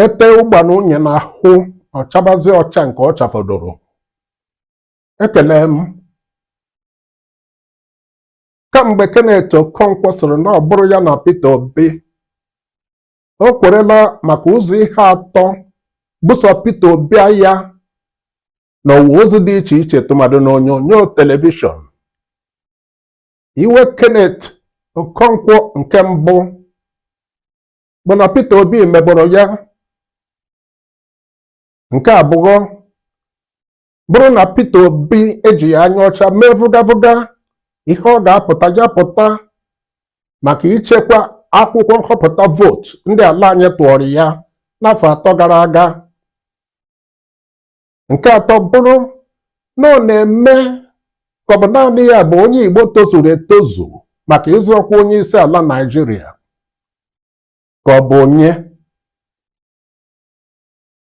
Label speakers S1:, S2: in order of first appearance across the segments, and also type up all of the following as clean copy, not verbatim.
S1: Ete ụgba na unye n'ahụ, ọ chabazie ọcha nke ọ chafọdoro. Ekele m. Kamgbe Kenneth Okonkwo sịrị na ọ bụrụ ya na Peter Obi, o kwerela maka ụzọ ihe atọ buso Peter Obi agha n'ọwa ozi dị iche iche, tụmadụ n'onyonyo telivishọn. Iwe Kenneth Okonkwo nke mbụ bụ na Peter Obi mebọrọ ya. Nke abụọ bụrụ na Peter Obi ejighị anya ọcha mee vụgavụga ihe ọ ga-apụta ya pụta maka ichekwa akwụkwọ nhọpụta vootu ndị ala anyị tụọrọ ya n'afọ 3 gara aga. Nke atọ bụrụ na ọ na-eme ka ọ bụ naanị ya bụ onye Igbo tozuru etozu maka ịzọ ọkwa onye isi ala Naịjirịa, ka ọ bụ onye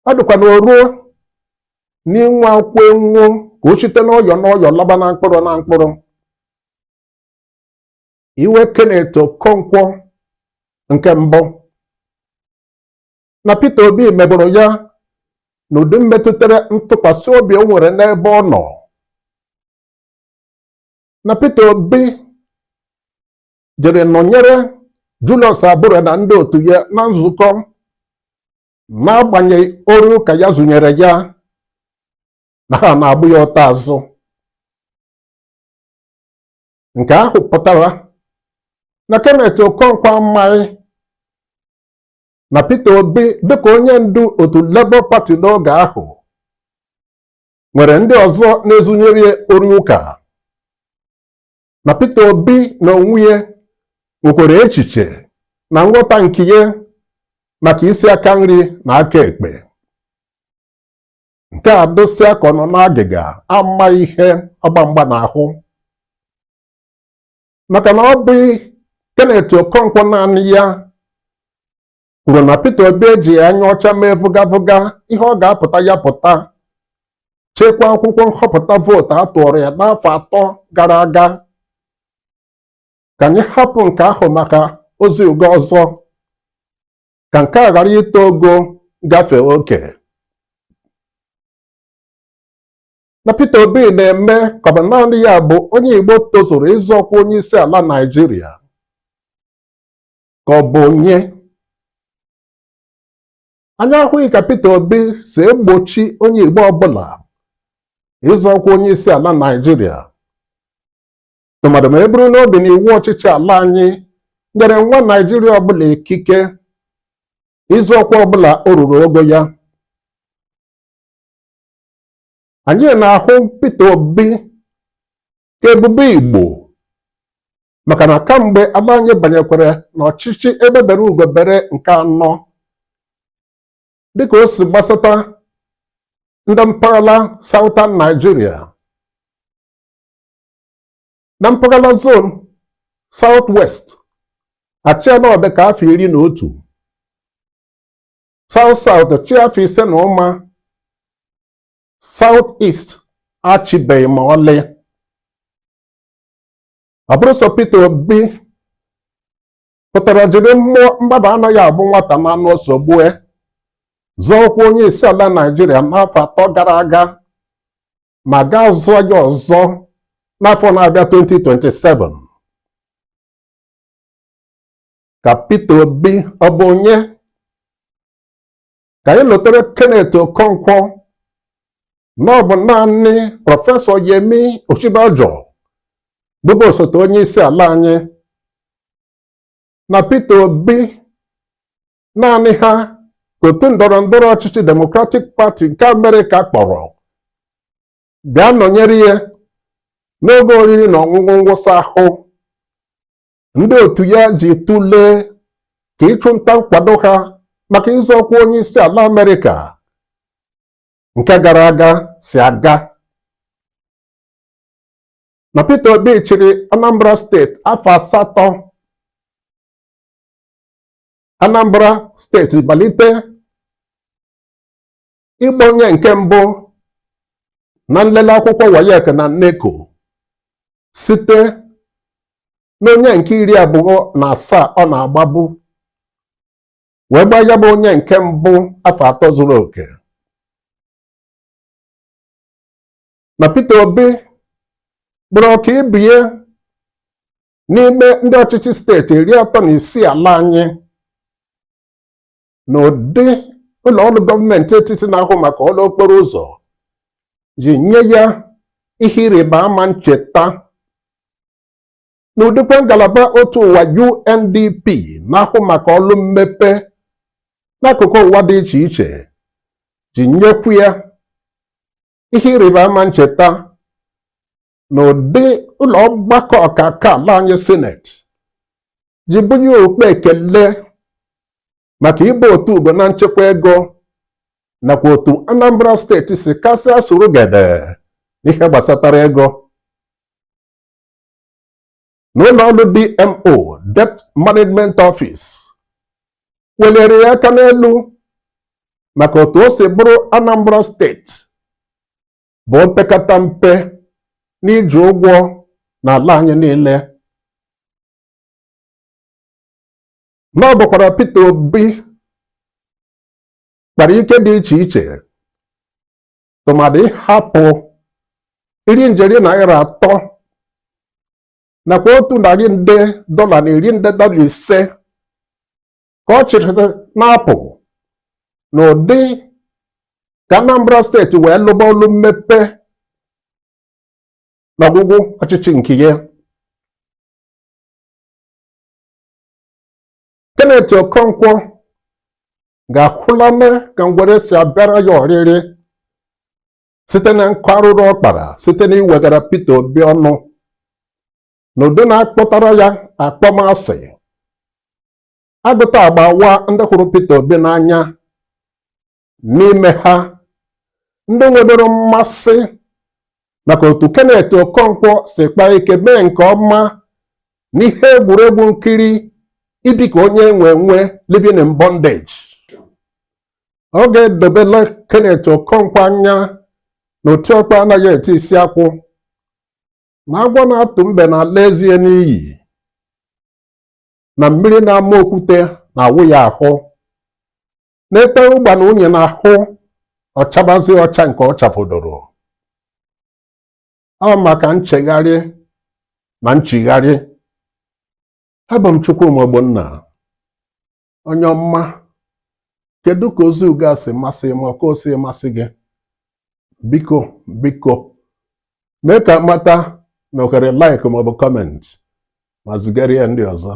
S1: ọ dịkwa na o ruo n'inwe akwụkwọ enwuo ka o site n'ọyọ n'ọyọ laba na mkpụrụ na mkpụrụ. Iwe Kenneth Okonkwo nke mbụ na Peter Obi mebụrụ ya n'ụdị metụtara ntụkwasị obi o nwere n'ebe ọ nọ, na Peter Obi jere nọnyere Julius Abure na ndị otu ya na nzukọ n'agbanyeghị ori ụka ya zụnyere ya na ha na-agbụ ya ọta azụ. Nke ahụ pụtara na Kenneth Okonkwo amaghị na Peter Obi dịka onye ndu otu Labour Party n'oge ahụ nwere ndị ọzọ na-ezunyere ori ụka, na Peter Obi na onwe ya nwekwara echiche na nghọta nke ya maka isi aka nri na aka ekpe. Nke a dụsịa ka ọ nọ n'agịga ama ihe ọgba mgba n'ahụ, maka na ọ bụ Kenneth Okonkwo naanị ya kwuru na Peter Obi ejighị anya ọcha mee vụgavụga ihe ọ ga-apụta ya pụta chekwaa akwụkwọ nhọpụta vootu a tụọrọ ya n'afọ 3 gara aga. Ka anyị hapụ nke ahụ maka ozi oge ọzọ, ka nke a ghara ito ogo gafee oke. Na Peter Obi na-eme ka ọ bụ naanị ya bụ onye Igbo tozuru ịzọ ọkwa onye isi ala Naịjirịa, ka ọ bụ onye anyị ahụghị ka Peter Obi si egbochi onye Igbo ọbụla ịzọ ọkwa onye isi ala Naịjirịa, tụmadụ ma e buru n'obi na iwu ọchịchị ala anyị nyere nwa Naịjirịa ọbụla ikike ịzọ ọkwa ọbụla o ruru ogo ya. Anyị na-ahụ Peter Obi ka ebube Igbo, maka na kamgbe ala anyị banyekwara n'ọchịchị egbe bere ugo bere nke anọ, dịka o si gbasata ndị mpaghara Southern Nigeria na mpaghara zone South West achịala ọ dịka afọ 11, South South chịa afọ 5 na ụma, South East achịbeghị ma ọlị. Ọ bụrụ sọ Peter Obi pụtara jiri mmụọ mmadụ anaghị abụ nwata na anụ ọsọ gbue zọọ ọkwa onye isi ala Naịjirịa n'afọ 3 gara aga, ma gaa zọọ ya ọzọ n'afọ na-abịa 2027. Ka Peter Obi ọ bụ onye? Ka anyị lotere Kenneth Okonkwo na ọ bụ naanị Prọfesọ Yemi Osinbajo bụbu osote onye isi ala anyị na Peter Obi naanị ha ka otu ndọrọ ndọrọ ọchịchị Democratic Party nke Amerịka kpọrọ bịa nọnyere ya n'oge oriri na ọṅụṅụ mwụsa ahụ ndị otu ya ji tụlee ka ịchụ nta nkwado ha maka ịzọ ọkwa onye isi ala Amerịka nke gara aga si aga. Na Peter Obi chịrị Anambra steeti afọ 8, Anambra steeti malite ịgba onye nke mbụ na nlele akwụkwọ WAEC na NECO site n'onye nke 27 ọ na-agbabu Wee gbaa ya bụ onye nke mbụ afọ 3 zuru oke. Na Peter Obi bụrụ ọka ibie n'ime ndị ọchịchị steeti 36 ala anyị na ụdị ụlọ ọrụ gọọmenti etiti na-ahụ maka ọrụ okporo ụzọ ji nye ya ihe ịrịba ama ncheta na ụdịkwa ngalaba otu ụwa UNDP na-ahụ maka ọrụ mmepe n'akụkụ ụwa dị iche iche ji nyekwu ya ihe ịrịba ama ncheta na ụdị ụlọ ọgbakọ ọkaka ala anyị sineti ji bunye okpe ekele maka ịbụ otu ugo na nchekwa ego nakwa otu Anambra steeti si kasị asụrụ gede n'ihe gbasatara ego. Na ụlọ ọrụ DMO, Debt Management Office, weliri ya aka n'elu maka otu o si bụrụ Anambra steeti bụ opekata mpe n'iji ụgwọ n'ala anyị niile. Na ọ bụkwara Peter Obi kpara ike dị iche iche, tụmadị ịhapụ iri njeri naira 3 nakwa $100 nde na $50 nde ka ọ chịrị na-apụ n'ụdị ka Anambra steeti wee lụba ọlụ mmepe n'ọgwụgwụ ọchịchị nke ya. Kenneth Okonkwo ga-ahụlana ka ngwere si abịara ya ọrịrị site na nkụ arụrụ ọ kpara site na iwegara Peter Obi ọnụ n'ụdị na-akpọtara ya akpọmasị agụta agbawa ndị hụrụ Peter Obi n'anya, n'ime ha ndị nwebere mmasị maka otu Kenneth Okonkwo si kpaa ike mee nke ọma n'ihe egwuregwu nkiri ibi ka onye nwe nwe, Living in Bondage. Ọ ga-edobela Kenneth Okonkwo anya na otu ọkpọ anaghị eti isi akwụ, na agwọ na-atụ mbe na-ala ezie n'iyi, na mmiri na-ama okwute na-awụ ya ahụ, na-ete ụgba na unyi na-ahụ ọchabazi ọcha nke ọ chafodoro. Ọ maka nchegharị na nchigharị. Abụ m Chukwuma Ogbonna, onye ọma. Kedu ka ozi ugo a si masị ma ka o si masị gị? Biko, biko, mee ka mata na ohere like maọbụ comment ma zigara ya ndị ọzọ.